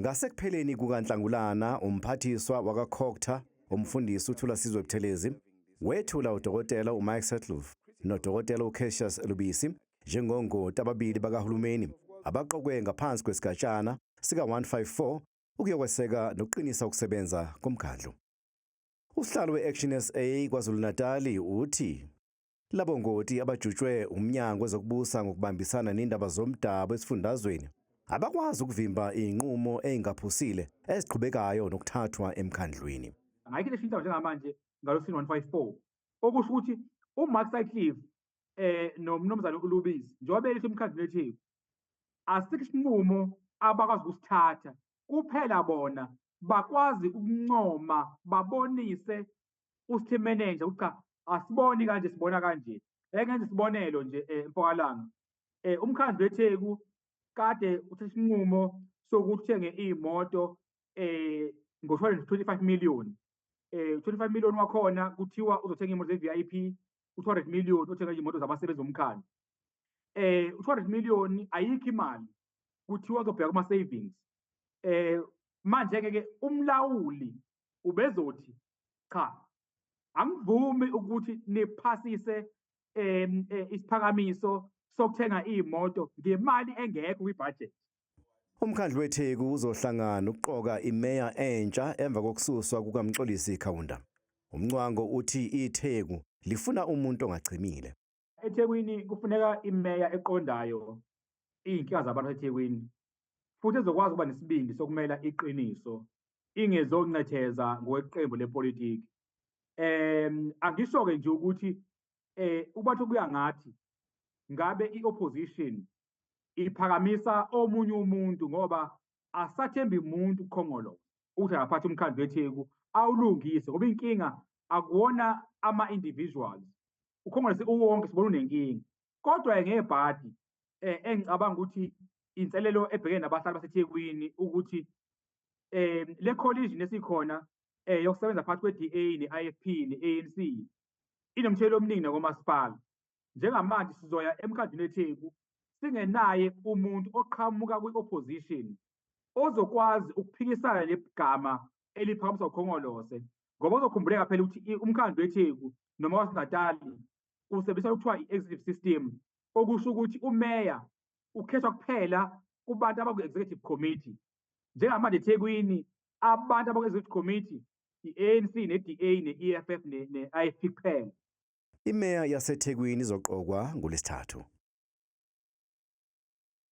Ngasekupheleni kukaNhlangulana, umphathiswa wakaCogta, umfundisi uThulasizwe Buthelezi, wethula udokotela uMike Sutcliffe nodokotela uCassius Lubisi njengongoti ababili bakahulumeni abaqokwe ngaphansi kwesigatshana sika-154 ukuyokweseka nokuqinisa ukusebenza komkhandlu. Usihlalo we-Action SA KwaZulu-Natali uthi labo ngoti abajutshwe umnyango wezokubusa ngokubambisana nendaba zomdabu esifundazweni abakwazi ukuvimba iy'nqumo ey'ngaphusile eziqhubekayo nokuthathwa emkhandlwini. Ayikho into eshintshayo njengamanje ngalo section 154, okusho ukuthi uMark Sutcliffe nomnumzane uLubisi, njengoba belethe emkhandlwini weTheku, asikho isinqumo abakwazi ukusithatha. Kuphela bona bakwazi ukuncoma, babonise u-city manager ukuthi cha, asiboni kanje, sibona kanje. Eke ngenze isibonelo nje, Mpumalanga, umkhandlu weTheku kade uthatha isinqumo sokuthi uthenge iy'moto ngo-225 million. 25 million wakhona kuthiwa uzothenga iy'moto ze-VIP, u-200 million uthenga iy'moto zabasebenzi bomkhandlu. U-200 million ayikho imali, kuthiwa uzobheka kuma-savings. Manje-ke ke umlawuli ubezothi cha, angivumi ukuthi niphasise isiphakamiso sokuthenga iy'moto ngemali engekho kwibhajethi. Umkhandlu weTheku uzohlangana ukuqoka imeya entsha emva kokususwa kukaMxolisi Kaunda. Umncwango uthi iTheku lifuna umuntu ongachimile. EThekwini kufuneka imeya eqondayo iy'nkinga zabantu eThekwini, futhi ezokwazi ukuba nesibindi sokumela iqiniso, ingezoncetheza ngokweqembu lepolitiki. Angisho-ke nje ukuthi ubathi kuya ngathi ngabe i-opposition iphakamisa omunye umuntu, ngoba asathembi umuntu kuKhongolose ukuthi angaphatha umkhandlu weTheku awulungise, ngoba inkinga akuwona ama-individuals. UKhongolose uwonke sibona unenkinga, kodwa ngebhadi engicabanga ukuthi inselelo ebhekene nabahlali baseThekwini ukuthi le coalition esikhona yokusebenza phakathi kwe-DA ne-IFP ne-ANC inomthelela omningi nakomasipala. Njengamanje sizoya emkhandlwini weTheku singenaye umuntu oqhamuka kwi-opposition ozokwazi ukuphikisana negama eliphakamiswa uKhongolose, ngoba uzokhumbuleka phela ukuthi umkhandlu weTheku noma KwaZulu-Natali usebenzisa okuthiwa i-executive system, okusho ukuthi umeya ukhethwa kuphela kubantu abaku-executive committee. Njengamanje eThekwini abantu abaku-executive committee i-ANC ne-DA ne-EFF ne-IFP kuphela. Imeya yaseThekwini izoqokwa ngolwesithathu.